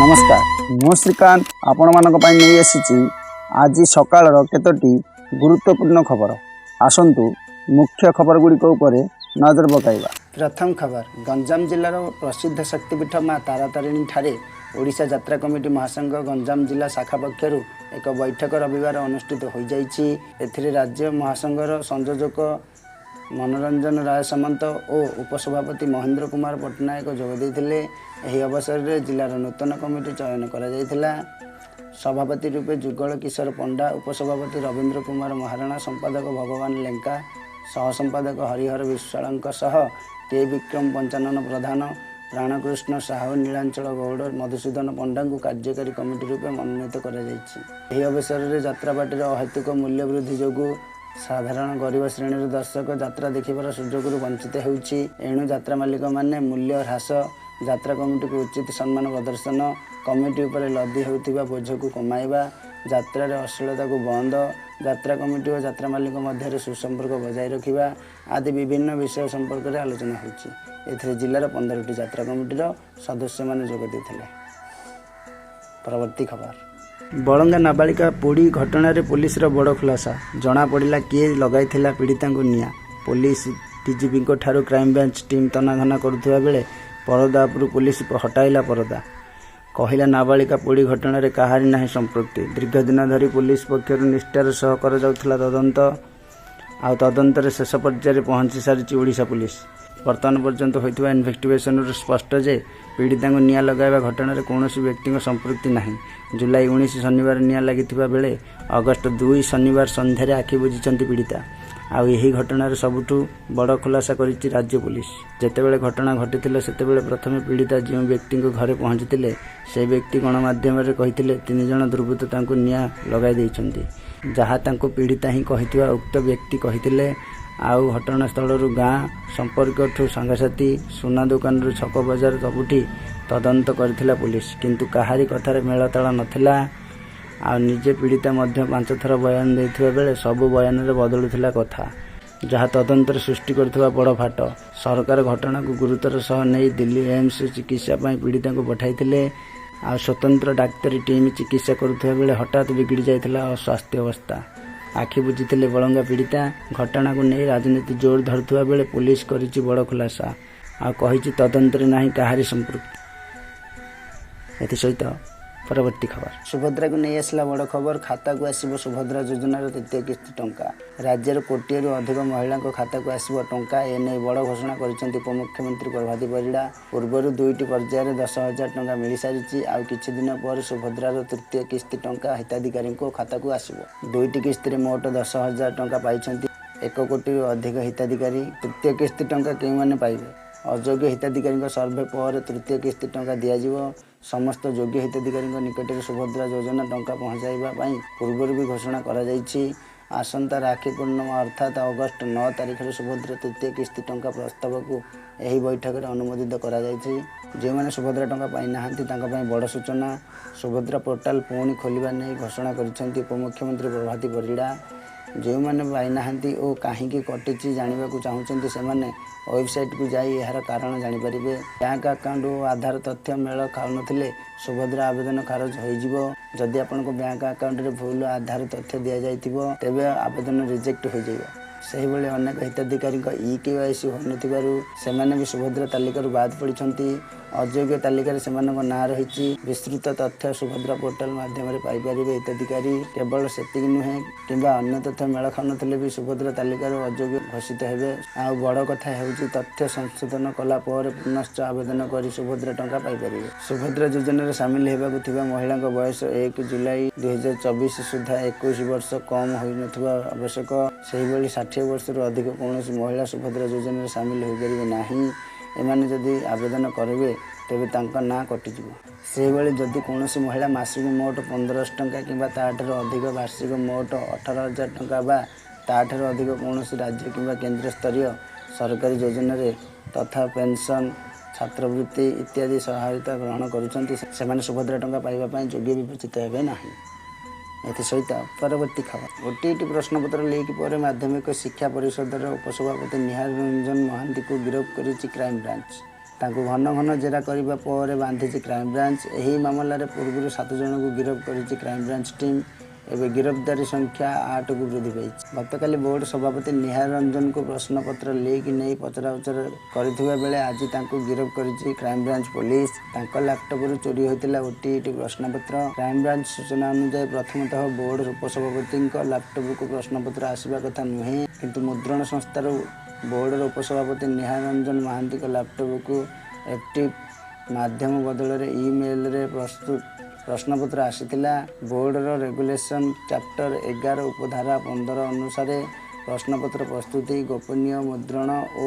ନମସ୍କାର, ମୁଁ ଶ୍ରୀକାନ୍ତ ଆପଣମାନଙ୍କ ପାଇଁ ନେଇ ଆସିଛି ଆଜି ସକାଳର କେତୋଟି ଗୁରୁତ୍ୱପୂର୍ଣ୍ଣ ଖବର। ଆସନ୍ତୁ ମୁଖ୍ୟ ଖବର ଗୁଡ଼ିକ ଉପରେ ନଜର ପକାଇବା। ପ୍ରଥମ ଖବର, ଗଞ୍ଜାମ ଜିଲ୍ଲାର ପ୍ରସିଦ୍ଧ ଶକ୍ତିପୀଠ ମା ତାରାତାରିଣୀ ଠାରେ ଓଡ଼ିଶା ଯାତ୍ରା କମିଟି ମହାସଂଘ ଗଞ୍ଜାମ ଜିଲ୍ଲା ଶାଖା ପକ୍ଷରୁ ଏକ ବୈଠକ ରବିବାର ଅନୁଷ୍ଠିତ ହୋଇଯାଇଛି। ଏଥିରେ ରାଜ୍ୟ ମହାସଂଘର ସଂଯୋଜକ ମନୋରଞ୍ଜନ ରାୟ ସାମନ୍ତ ଓ ଉପସଭାପତି ମହେନ୍ଦ୍ର କୁମାର ପଟ୍ଟନାୟକ ଯୋଗ ଦେଇଥିଲେ। ଏହି ଅବସରରେ ଜିଲ୍ଲାର ନୂତନ କମିଟି ଚୟନ କରାଯାଇଥିଲା। ସଭାପତି ରୂପେ ଯୁଗଳ କିଶୋର ପଣ୍ଡା, ଉପସଭାପତି ରବୀନ୍ଦ୍ର କୁମାର ମହାରଣା, ସମ୍ପାଦକ ଭଗବାନ ଲେଙ୍କା, ସହ ସମ୍ପାଦକ ହରିହର ବିଶ୍ୱାଳଙ୍କ ସହ କେ ବିକ୍ରମ ପଞ୍ଚାନନ ପ୍ରଧାନ, ପ୍ରାଣକୃଷ୍ଣ ସାହୁ, ନୀଳାଞ୍ଚଳ ଗୌଡ଼, ମଧୁସୂଦନ ପଣ୍ଡାଙ୍କୁ କାର୍ଯ୍ୟକାରୀ କମିଟି ରୂପେ ମନୋନୀତ କରାଯାଇଛି। ଏହି ଅବସରରେ ଯାତ୍ରାପାଟିର ଅହେତୁକ ମୂଲ୍ୟ ବୃଦ୍ଧି ଯୋଗୁଁ ସାଧାରଣ ଗରିବ ଶ୍ରେଣୀର ଦର୍ଶକ ଯାତ୍ରା ଦେଖିବାର ସୁଯୋଗରୁ ବଞ୍ଚିତ ହେଉଛି। ଏଣୁ ଯାତ୍ରା ମାଲିକମାନେ ମୂଲ୍ୟ ହ୍ରାସ, ଯାତ୍ରା କମିଟିକୁ ଉଚିତ ସମ୍ମାନ ପ୍ରଦର୍ଶନ, କମିଟି ଉପରେ ଲଦି ହେଉଥିବା ବୋଝକୁ କମାଇବା, ଯାତ୍ରାରେ ଅଶ୍ଳୀଳତାକୁ ବନ୍ଦ, ଯାତ୍ରା କମିଟି ଓ ଯାତ୍ରା ମାଲିକ ମଧ୍ୟରେ ସୁସମ୍ପର୍କ ବଜାୟ ରଖିବା ଆଦି ବିଭିନ୍ନ ବିଷୟ ସମ୍ପର୍କରେ ଆଲୋଚନା ହୋଇଛି। ଏଥିରେ ଜିଲ୍ଲାର 15ଟି ଯାତ୍ରା କମିଟିର ସଦସ୍ୟମାନେ ଯୋଗ ଦେଇଥିଲେ। ପରବର୍ତ୍ତୀ ଖବର, ବଳଙ୍ଗା ନାବାଳିକା ପୋଡ଼ି ଘଟଣାରେ ପୋଲିସର ବଡ଼ ଖୁଲାସା। ଜଣାପଡ଼ିଲା କିଏ ଲଗାଇଥିଲା ପୀଡ଼ିତାଙ୍କୁ ନିଆଁ। ପୋଲିସ ଡିଜିପିଙ୍କ ଠାରୁ କ୍ରାଇମବ୍ରାଞ୍ଚ ଟିମ୍ ତନାଘନା କରୁଥିବା ବେଳେ ପରଦା ଉପରୁ ପୋଲିସ ହଟାଇଲା ପରଦା। କହିଲା ନାବାଳିକା ପୋଡ଼ି ଘଟଣାରେ କାହାରି ନାହିଁ ସମ୍ପୃକ୍ତି। ଦୀର୍ଘଦିନ ଧରି ପୋଲିସ ପକ୍ଷରୁ ନିଷ୍ଠାର ସହ କରାଯାଉଥିଲା ତଦନ୍ତ। ଆଉ ତଦନ୍ତରେ ଶେଷ ପର୍ଯ୍ୟାୟରେ ପହଞ୍ଚି ସାରିଛି ଓଡ଼ିଶା ପୋଲିସ। ବର୍ତ୍ତମାନ ପର୍ଯ୍ୟନ୍ତ ହୋଇଥିବା ଇନଭେଷ୍ଟିଗେସନରୁ ସ୍ପଷ୍ଟ ଯେ ପୀଡ଼ିତାଙ୍କୁ ନିଆଁ ଲଗାଇବା ଘଟଣାରେ କୌଣସି ବ୍ୟକ୍ତିଙ୍କ ସମ୍ପୃକ୍ତି ନାହିଁ। ଜୁଲାଇ 19 ଶନିବାର ନିଆଁ ଲାଗିଥିବା ବେଳେ ଅଗଷ୍ଟ 2 ଶନିବାର ସନ୍ଧ୍ୟାରେ ଆଖି ବୁଜିଛନ୍ତି ପୀଡ଼ିତା। ଆଉ ଏହି ଘଟଣାରେ ସବୁଠୁ ବଡ଼ ଖୁଲାସା କରିଛି ରାଜ୍ୟ ପୋଲିସ। ଯେତେବେଳେ ଘଟଣା ଘଟିଥିଲା ସେତେବେଳେ ପ୍ରଥମେ ପୀଡ଼ିତା ଯେଉଁ ବ୍ୟକ୍ତିଙ୍କ ଘରେ ପହଞ୍ଚିଥିଲେ ସେ ବ୍ୟକ୍ତି ଗଣମାଧ୍ୟମରେ କହିଥିଲେ 3 ଜଣ ଦୁର୍ବୃତ୍ତ ତାଙ୍କୁ ନିଆଁ ଲଗାଇ ଦେଇଛନ୍ତି, ଯାହା ତାଙ୍କୁ ପୀଡ଼ିତା ହିଁ କହିଥିବା ଉକ୍ତ ବ୍ୟକ୍ତି କହିଥିଲେ। ଆଉ ଘଟଣାସ୍ଥଳରୁ ଗାଁ ସମ୍ପର୍କଠୁ ସାଙ୍ଗସାଥି, ସୁନା ଦୋକାନରୁ ଛକ ବଜାର ସବୁଠି ତଦନ୍ତ କରିଥିଲା ପୋଲିସ, କିନ୍ତୁ କାହାରି କଥାରେ ମେଳତାଳ ନଥିଲା। ଆଉ ନିଜେ ପୀଡ଼ିତା ମଧ୍ୟ 5 ଥର ବୟାନ ଦେଇଥିବା ବେଳେ ସବୁ ବୟାନରେ ବଦଳୁଥିଲା କଥା, ଯାହା ତଦନ୍ତରେ ସୃଷ୍ଟି କରୁଥିବା ବଡ଼ ଫାଟ। ସରକାର ଘଟଣାକୁ ଗୁରୁତର ସହ ନେଇ ଦିଲ୍ଲୀ ଏମ୍ସ ଚିକିତ୍ସା ପାଇଁ ପୀଡ଼ିତାଙ୍କୁ ପଠାଇଥିଲେ। ଆଉ ସ୍ୱତନ୍ତ୍ର ଡାକ୍ତରୀ ଟିମ୍ ଚିକିତ୍ସା କରୁଥିବା ବେଳେ ହଠାତ୍ ବିଗିଡ଼ି ଯାଇଥିଲା ସ୍ୱାସ୍ଥ୍ୟ ଅବସ୍ଥା। ଆଖି ବୁଜିଥିଲେ ବଳଙ୍ଗା ପୀଡ଼ିତା। ଘଟଣାକୁ ନେଇ ରାଜନୀତି ଜୋର ଧରୁଥିବା ବେଳେ ପୋଲିସ କରିଛି ବଡ଼ ଖୁଲାସା। ଆଉ କହିଛି ତଦନ୍ତରେ ନାହିଁ କାହାରି ସମ୍ପୃକ୍ତି। ଏଥିସହିତ ପରବର୍ତ୍ତୀ ଖବର, ସୁଭଦ୍ରାକୁ ନେଇ ଆସିଲା ବଡ଼ ଖବର। ଖାତାକୁ ଆସିବ ସୁଭଦ୍ରା ଯୋଜନାର ତୃତୀୟ କିସ୍ତି ଟଙ୍କା। ରାଜ୍ୟର କୋଟିଏରୁ ଅଧିକ ମହିଳାଙ୍କ ଖାତାକୁ ଆସିବ ଟଙ୍କା। ଏନେଇ ବଡ଼ ଘୋଷଣା କରିଛନ୍ତି ଉପମୁଖ୍ୟମନ୍ତ୍ରୀ ପ୍ରଭାତୀ ପରିଡ଼ା। ପୂର୍ବରୁ 2ଟି ପର୍ଯ୍ୟାୟରେ 10,000 ଟଙ୍କା ମିଳିସାରିଛି। ଆଉ କିଛି ଦିନ ପରେ ସୁଭଦ୍ରାର ତୃତୀୟ କିସ୍ତି ଟଙ୍କା ହିତାଧିକାରୀଙ୍କ ଖାତାକୁ ଆସିବ। 2ଟି କିସ୍ତିରେ ମୋଟ 10,000 ଟଙ୍କା ପାଇଛନ୍ତି 1 କୋଟିରୁ ଅଧିକ ହିତାଧିକାରୀ। ତୃତୀୟ କିସ୍ତି ଟଙ୍କା କେଉଁମାନେ ପାଇବେ? ଅଯୋଗ୍ୟ ହିତାଧିକାରୀଙ୍କ ସର୍ଭେ ପରେ ତୃତୀୟ କିସ୍ତି ଟଙ୍କା ଦିଆଯିବ। ସମସ୍ତ ଯୋଗ୍ୟ ହିତାଧିକାରୀଙ୍କ ନିକଟରେ ସୁଭଦ୍ରା ଯୋଜନା ଟଙ୍କା ପହଞ୍ଚାଇବା ପାଇଁ ପୂର୍ବରୁ ବି ଘୋଷଣା କରାଯାଇଛି। ଆସନ୍ତା ରାକ୍ଷୀ ପୂର୍ଣ୍ଣିମା ଅର୍ଥାତ୍ ଅଗଷ୍ଟ 9 ତାରିଖରେ ସୁଭଦ୍ରା ତୃତୀୟ କିସ୍ତି ଟଙ୍କା ପ୍ରସ୍ତାବକୁ ଏହି ବୈଠକରେ ଅନୁମୋଦିତ କରାଯାଇଛି। ଯେଉଁମାନେ ସୁଭଦ୍ରା ଟଙ୍କା ପାଇନାହାନ୍ତି ତାଙ୍କ ପାଇଁ ବଡ଼ ସୂଚନା। ସୁଭଦ୍ରା ପୋର୍ଟାଲ ପୁଣି ଖୋଲିବା ନେଇ ଘୋଷଣା କରିଛନ୍ତି ଉପମୁଖ୍ୟମନ୍ତ୍ରୀ ପ୍ରଭାତୀ ପରିଡ଼ା। ଯେଉଁମାନେ ପାଇନାହାନ୍ତି ଓ କାହିଁକି କଟିଛି ଜାଣିବାକୁ ଚାହୁଁଛନ୍ତି ସେମାନେ ୱେବସାଇଟ୍କୁ ଯାଇ ଏହାର କାରଣ ଜାଣିପାରିବେ। ବ୍ୟାଙ୍କ ଆକାଉଣ୍ଟ ଓ ଆଧାର ତଥ୍ୟ ମେଳ ଖାଉନଥିଲେ ସୁଭଦ୍ରା ଆବେଦନ ଖାରଜ ହୋଇଯିବ। ଯଦି ଆପଣଙ୍କ ବ୍ୟାଙ୍କ ଆକାଉଣ୍ଟରେ ଭୁଲ ଆଧାର ତଥ୍ୟ ଦିଆଯାଇଥିବ ତେବେ ଆବେଦନ ରିଜେକ୍ଟ ହୋଇଯିବ। ସେହିଭଳି ଅନେକ ହିତାଧିକାରୀଙ୍କ e-KYC ହୋଇନଥିବାରୁ ସେମାନେ ବି ସୁଭଦ୍ରା ତାଲିକାରୁ ବାଦ୍ ପଡ଼ିଛନ୍ତି। ଅଯୋଗ୍ୟ ତାଲିକାରେ ସେମାନଙ୍କ ନାଁ ରହିଛି। ବିସ୍ତୃତ ତଥ୍ୟ ସୁଭଦ୍ରା ପୋର୍ଟାଲ ମାଧ୍ୟମରେ ପାଇପାରିବେ ହିତାଧିକାରୀ। କେବଳ ସେତିକି ନୁହେଁ, କିମ୍ବା ଅନ୍ୟ ତଥ୍ୟ ମେଳ ଖାଉନଥିଲେ ବି ସୁଭଦ୍ରା ତାଲିକାରୁ ଅଯୋଗ୍ୟ ଘୋଷିତ ହେବେ। ଆଉ ବଡ଼ କଥା ହେଉଛି ତଥ୍ୟ ସଂଶୋଧନ କଲା ପରେ ପୁନଶ୍ଚ ଆବେଦନ କରି ସୁଭଦ୍ରା ଟଙ୍କା ପାଇପାରିବେ। ସୁଭଦ୍ରା ଯୋଜନାରେ ସାମିଲ ହେବାକୁ ଥିବା ମହିଳାଙ୍କ ବୟସ 1 ଜୁଲାଇ 2024 ସୁଦ୍ଧା 21 ବର୍ଷ କମ୍ ହୋଇନଥିବା ଆବଶ୍ୟକ। ସେହିଭଳି 60 ବର୍ଷରୁ ଅଧିକ କୌଣସି ମହିଳା ସୁଭଦ୍ରା ଯୋଜନାରେ ସାମିଲ ହୋଇପାରିବେ ନାହିଁ। ଏମାନେ ଯଦି ଆବେଦନ କରିବେ ତେବେ ତାଙ୍କ ନାଁ କଟିଯିବ। ସେହିଭଳି ଯଦି କୌଣସି ମହିଳା ମାସକୁ ମୋଟ 1500 ଟଙ୍କା କିମ୍ବା ତା'ଠାରୁ ଅଧିକ, ବାର୍ଷିକ ମୋଟ 18,000 ଟଙ୍କା ବା ତା'ଠାରୁ ଅଧିକ କୌଣସି ରାଜ୍ୟ କିମ୍ବା କେନ୍ଦ୍ର ସ୍ତରୀୟ ସରକାରୀ ଯୋଜନାରେ ତଥା ପେନ୍ସନ୍, ଛାତ୍ରବୃତ୍ତି ଇତ୍ୟାଦି ସହାୟତା ଗ୍ରହଣ କରୁଛନ୍ତି, ସେମାନେ ସୁଭଦ୍ରା ଟଙ୍କା ପାଇବା ପାଇଁ ଯୋଗ୍ୟ ବିବେଚିତ ହେବେ ନାହିଁ। ଏଥିସହିତ ପରବର୍ତ୍ତୀ ଖବର, ଓଟିଇଟି ପ୍ରଶ୍ନପତ୍ର ଲିକ୍ ପରେ ମାଧ୍ୟମିକ ଶିକ୍ଷା ପରିଷଦର ଉପସଭାପତି ନିହାର ରଞ୍ଜନ ମହାନ୍ତିଙ୍କୁ ଗିରଫ କରିଛି କ୍ରାଇମବ୍ରାଞ୍ଚ। ତାଙ୍କୁ ଘନ ଘନ ଜେରା କରିବା ପରେ ବାନ୍ଧିଛି କ୍ରାଇମବ୍ରାଞ୍ଚ। ଏହି ମାମଲାରେ ପୂର୍ବରୁ 7 ଜଣଙ୍କୁ ଗିରଫ କରିଛି କ୍ରାଇମବ୍ରାଞ୍ଚ ଟିମ୍। ଏବେ ଗିରଫଦାରୀ ସଂଖ୍ୟା 8କୁ ବୃଦ୍ଧି ପାଇଛି। ଗତକାଲି ବୋର୍ଡ ସଭାପତି ନିହାର ରଞ୍ଜନଙ୍କୁ ପ୍ରଶ୍ନପତ୍ର ଲିକ୍ ନେଇ ପଚରାଉଚରା କରିଥିବା ବେଳେ ଆଜି ତାଙ୍କୁ ଗିରଫ କରିଛି କ୍ରାଇମବ୍ରାଞ୍ଚ ପୋଲିସ। ତାଙ୍କ ଲାପଟପରୁ ଚୋରି ହୋଇଥିଲା ଓଟିଇଟି ପ୍ରଶ୍ନପତ୍ର। କ୍ରାଇମବ୍ରାଞ୍ଚ ସୂଚନା ଅନୁଯାୟୀ, ପ୍ରଥମତଃ ବୋର୍ଡ ଉପସଭାପତିଙ୍କ ଲାପଟପକୁ ପ୍ରଶ୍ନପତ୍ର ଆସିବା କଥା ନୁହେଁ। କିନ୍ତୁ ମୁଦ୍ରଣ ସଂସ୍ଥାରୁ ବୋର୍ଡର ଉପସଭାପତି ନିହାର ରଞ୍ଜନ ମହାନ୍ତିଙ୍କ ଲାପଟପକୁ ଏଫ୍ଟିପି ମାଧ୍ୟମ ବଦଳରେ ଇ-ମେଲରେ ପ୍ରସ୍ତୁତ ପ୍ରଶ୍ନପତ୍ର ଆସିଥିଲା। ବୋର୍ଡର ରେଗୁଲେସନ ଚାପ୍ଟର 11 ଉପଧାରା 15 ଅନୁସାରେ ପ୍ରଶ୍ନପତ୍ର ପ୍ରସ୍ତୁତି, ଗୋପନୀୟ ମୁଦ୍ରଣ ଓ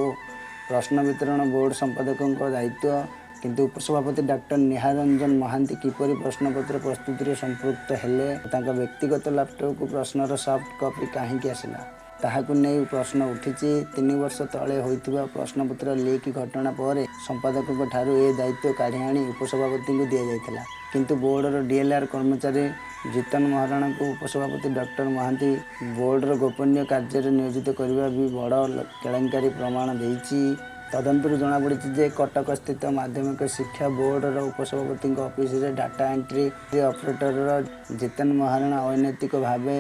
ପ୍ରଶ୍ନ ବିତରଣ ବୋର୍ଡ ସମ୍ପାଦକଙ୍କ ଦାୟିତ୍ୱ। କିନ୍ତୁ ଉପସଭାପତି ଡାକ୍ତର ନିହାର ରଞ୍ଜନ ମହାନ୍ତି କିପରି ପ୍ରଶ୍ନପତ୍ର ପ୍ରସ୍ତୁତିରେ ସମ୍ପୃକ୍ତ ହେଲେ, ତାଙ୍କ ବ୍ୟକ୍ତିଗତ ଲାପଟପକୁ ପ୍ରଶ୍ନର ସଫ୍ଟ କପି କାହିଁକି ଆସିଲା, ତାହାକୁ ନେଇ ପ୍ରଶ୍ନ ଉଠିଛି। 3 ବର୍ଷ ତଳେ ହୋଇଥିବା ପ୍ରଶ୍ନପତ୍ର ଲିକ୍ ଘଟଣା ପରେ ସମ୍ପାଦକଙ୍କ ଠାରୁ ଏ ଦାୟିତ୍ୱ କାଢ଼ି ଆଣି ଉପସଭାପତିଙ୍କୁ ଦିଆଯାଇଥିଲା। କିନ୍ତୁ ବୋର୍ଡର ଡିଏଲ୍ଆର୍ କର୍ମଚାରୀ ଜିତନ ମହାରଣାଙ୍କୁ ଉପସଭାପତି ଡକ୍ଟର ମହାନ୍ତି ବୋର୍ଡର ଗୋପନୀୟ କାର୍ଯ୍ୟରେ ନିୟୋଜିତ କରିବା ବି ବଡ଼ କେଳେଙ୍କାରୀ ପ୍ରମାଣ ଦେଇଛି। ତଦନ୍ତରୁ ଜଣାପଡ଼ିଛି ଯେ, କଟକସ୍ଥିତ ମାଧ୍ୟମିକ ଶିକ୍ଷା ବୋର୍ଡର ଉପସଭାପତିଙ୍କ ଅଫିସରେ data entry operator Jitan Maharana ଅନୈତିକ ଭାବେ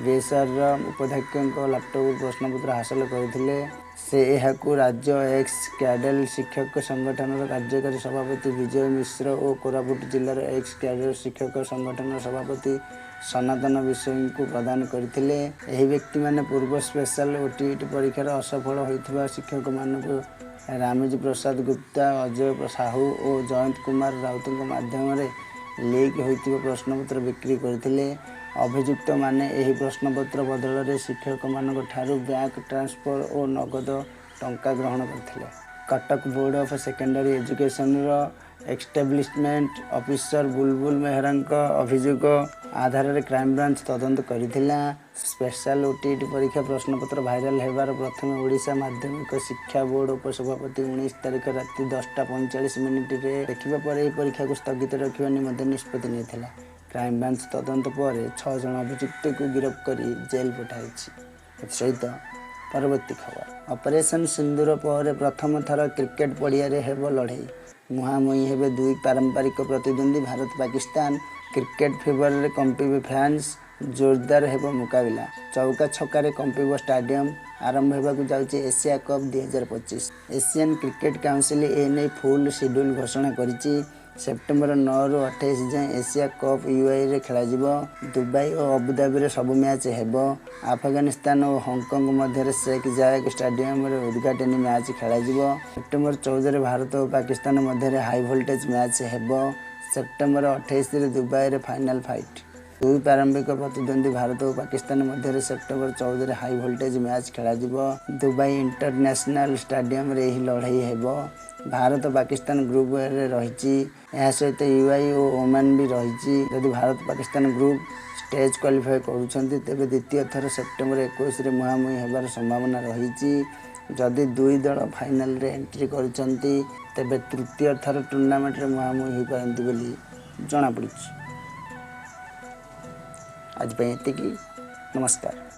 ବିଏସ୍ଆର୍ର ଉପାଧ୍ୟକ୍ଷଙ୍କ ଲାପଟପରୁ ପ୍ରଶ୍ନପତ୍ର ହାସଲ କରିଥିଲେ। ସେ ଏହାକୁ ରାଜ୍ୟ ଏକ୍ସ କ୍ୟାଡର ଶିକ୍ଷକ ସଂଗଠନର କାର୍ଯ୍ୟକାରୀ ସଭାପତି ବିଜୟ ମିଶ୍ର ଓ କୋରାପୁଟ ଜିଲ୍ଲାର ଏକ୍ସ କ୍ୟାଡର ଶିକ୍ଷକ ସଂଗଠନର ସଭାପତି ସନାତନ ବିଷୋୟୀଙ୍କୁ ପ୍ରଦାନ କରିଥିଲେ। ଏହି ବ୍ୟକ୍ତିମାନେ ପୂର୍ବ ସ୍ପେଶାଲ ଓଟିଇଟି ପରୀକ୍ଷାରେ ଅସଫଳ ହୋଇଥିବା ଶିକ୍ଷକମାନଙ୍କୁ ରାମଜୀ ପ୍ରସାଦ ଗୁପ୍ତା, ଅଜୟ ସାହୁ ଓ ଜୟନ୍ତ କୁମାର ରାଉତଙ୍କ ମାଧ୍ୟମରେ ଲିକ୍ ହୋଇଥିବା ପ୍ରଶ୍ନପତ୍ର ବିକ୍ରି କରିଥିଲେ। ଅଭିଯୁକ୍ତମାନେ ଏହି ପ୍ରଶ୍ନପତ୍ର ବଦଳରେ ଶିକ୍ଷକମାନଙ୍କ ଠାରୁ ବ୍ୟାଙ୍କ ଟ୍ରାନ୍ସଫର ଓ ନଗଦ ଟଙ୍କା ଗ୍ରହଣ କରିଥିଲେ। କଟକ ବୋର୍ଡ ଅଫ୍ ସେକେଣ୍ଡାରୀ ଏଜୁକେସନର ଏଷ୍ଟାବ୍ଲିଶମେଣ୍ଟ ଅଫିସର ବୁଲବୁଲ ମେହେରାଙ୍କ ଅଭିଯୋଗ ଆଧାରରେ କ୍ରାଇମବ୍ରାଞ୍ଚ ତଦନ୍ତ କରିଥିଲା। ସ୍ପେଶାଲ ଓଟିଇଟି ପରୀକ୍ଷା ପ୍ରଶ୍ନପତ୍ର ଭାଇରାଲ ହେବାର ପ୍ରଥମେ ଓଡ଼ିଶା ମାଧ୍ୟମିକ ଶିକ୍ଷା ବୋର୍ଡ ଉପସଭାପତି 19 ତାରିଖ ରାତି 10ଟା 45 ମିନିଟରେ ଦେଖିବା ପରେ ଏହି ପରୀକ୍ଷାକୁ ସ୍ଥଗିତ ରଖିବା ନିମନ୍ତେ ନିଷ୍ପତ୍ତି ନେଇଥିଲା। କ୍ରାଇମବ୍ରାଞ୍ଚ ତଦନ୍ତ ପରେ ଛଅ ଜଣ ଅଭିଯୁକ୍ତକୁ ଗିରଫ କରି ଜେଲ୍ ପଠାଇଛି। ଏଥିସହିତ ପରବର୍ତ୍ତୀ ଖବର। ଅପରେସନ ସିନ୍ଦୁର ପରେ ପ୍ରଥମ ଥର କ୍ରିକେଟ ପଡ଼ିଆରେ ହେବ ଲଢ଼େଇ। ମୁହାଁମୁହିଁ ହେବେ ଦୁଇ ପାରମ୍ପରିକ ପ୍ରତିଦ୍ୱନ୍ଦ୍ୱୀ ଭାରତ ପାକିସ୍ତାନ। କ୍ରିକେଟ ଫିଭରରେ କମ୍ପିବେ ଫ୍ୟାନ୍ସ। ଜୋରଦାର ହେବ ମୁକାବିଲା। ଚୌକା ଛକାରେ କମ୍ପିବ ଷ୍ଟାଡିୟମ। ଆରମ୍ଭ ହେବାକୁ ଯାଉଛି Asia cup 2025। Asian cricket council ଏ ନେଇ ଫୁଲ୍ ସିଡ୍ୟୁଲ ଘୋଷଣା କରିଛି। ସେପ୍ଟେମ୍ବର 9ରୁ 28 ଯାଏଁ ଏସିଆ କପ୍ ୟୁଏଇରେ ଖେଳାଯିବ। ଦୁବାଇ ଓ ଆବୁଧାବିରେ ସବୁ ମ୍ୟାଚ୍ ହେବ। ଆଫଗାନିସ୍ତାନ ଓ ହଂକଂ ମଧ୍ୟରେ ଶେଖ୍ ଜାୟଦ ଷ୍ଟାଡିୟମରେ ଉଦ୍ଘାଟନୀ ମ୍ୟାଚ୍ ଖେଳାଯିବ। ସେପ୍ଟେମ୍ବର 14ରେ ଭାରତ ଓ ପାକିସ୍ତାନ ମଧ୍ୟରେ ହାଇ ଭୋଲ୍ଟେଜ୍ ମ୍ୟାଚ୍ ହେବ। ସେପ୍ଟେମ୍ବର 28ରେ ଦୁବାଇରେ ଫାଇନାଲ ଫାଇଟ୍। ଦୁଇ ପ୍ରାରମ୍ଭିକ ପ୍ରତିଦ୍ୱନ୍ଦ୍ୱୀ ଭାରତ ଓ ପାକିସ୍ତାନ ମଧ୍ୟରେ ସେପ୍ଟେମ୍ବର 14ରେ ହାଇ ଭୋଲ୍ଟେଜ୍ ମ୍ୟାଚ୍ ଖେଳାଯିବ। ଦୁବାଇ ଇଣ୍ଟରନ୍ୟାସନାଲ ଷ୍ଟାଡିୟମରେ ଏହି ଲଢ଼େଇ ହେବ। ଭାରତ ପାକିସ୍ତାନ ଗ୍ରୁପ୍ ଏରେ ରହିଛି। ଏହା ସହିତ ୟୁଏଇ ଓ ଓମାନ ବି ରହିଛି। ଯଦି Bharat Pakistan group stage qualify କରୁଛନ୍ତି, ତେବେ ଦ୍ୱିତୀୟ ଥର ସେପ୍ଟେମ୍ବର 21ରେ ମୁହାଁମୁହିଁ ହେବାର ସମ୍ଭାବନା ରହିଛି। ଯଦି ଦୁଇ ଦଳ ଫାଇନାଲରେ ଏଣ୍ଟ୍ରି କରୁଛନ୍ତି, ତେବେ ତୃତୀୟ ଥର ଟୁର୍ଣ୍ଣାମେଣ୍ଟରେ ମୁହାଁମୁହିଁ ହୋଇପାରନ୍ତି ବୋଲି ଜଣାପଡ଼ିଛି। ଆଜି ପାଇଁ ଏତିକି। ନମସ୍କାର।